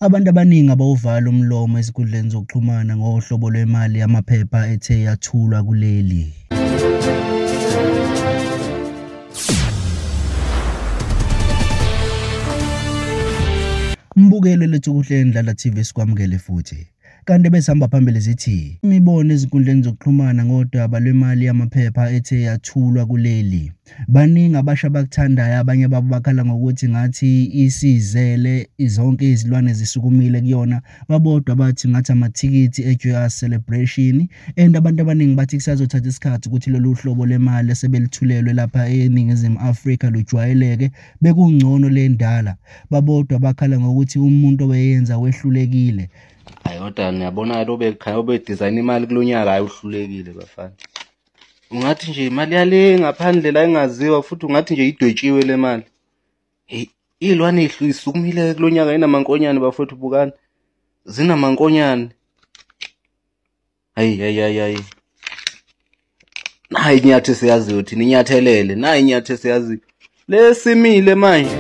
Abantu abaningi abawuvala umlomo ezinkundleni zokuxhumana ngohlobo lwemali yamaphepha ethe yathulwa kuleli. Mbukelo lethu kuhle Ndladla TV sikwamukele futhi. Kanti besihamba phambili zithi imibono ezinkundleni zokuxhumana ngodaba lwemali yamaphepha ethe yathulwa kuleli. Baningi abasha abakuthandayo, abanye babo bakhala ngokuthi ngathi isizele zonke izilwane zisukumile kuyona. Babodwa bathi ngathi amathikithi e-Joyous Celebration, and abantu abaningi bathi kusazothatha isikhathi ukuthi lolu hlobo lwemali esebelithulelwe lapha eNingizimu Afrika lujwayeleke, bekungcono le ndala. Babodwa bakhala ngokuthi umuntu obeyenza wehlulekile. Hayi kodwa niyabona lo bekhaya obedesign imali kulonyaka, hayi uhlulekile bafana. Ungathi nje imali yale ngaphandle la engaziwa, futhi ungathi nje idwetshiwe le mali. Hey, iy'lwane isukumile kulonyaka inamankonyane bafowethu, bukani. Zinamankonyane. Hayi hayi hayi hayi. Nayi inyathi esiyaziyo thina, inyathelele. Nayi inyathi esiyaziyo. Lesimile manje.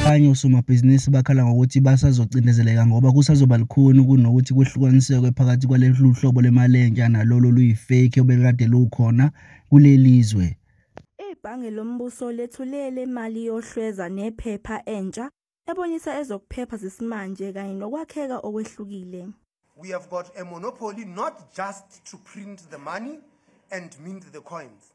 Abanye osomabhizinisi bakhala ngokuthi basazocindezeleka ngoba kusazoba lukhuni kunokuthi kuhlukaniseke phakathi kwalolu hlobo lemali entsha nalolu oluyi-fake obekade lukhona kuleli zwe. Ibhange lombuso lethule le mali yohlweza nephepha entsha ebonisa ezokuphepha zesimanje kanye nokwakheka okwehlukile. We have got a monopoly not just to print the money and mint the coins.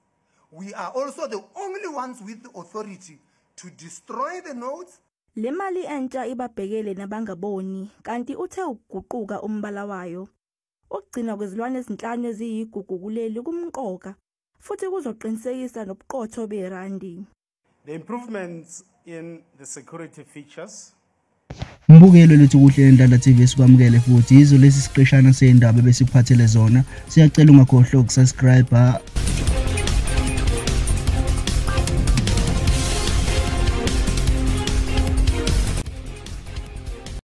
We are also the only ones with the authority to destroy the notes. Le mali entsha ibabhekele nabangaboni, kanti uthe ukuguquka umbala wayo. Ukugcinwa kwezilwane ezinhlanu eziyigugu kuleli kumqoka futhi kuzoqinisekisa nobuqotho berandi. The improvements in the security features. Mbukelo lethu kuhle Ndladla TV sikwamukele futhi. Yizo lesi siqeshana sendaba besikuphathele zona. Siyacela ungakhohlwa ukusubscribe,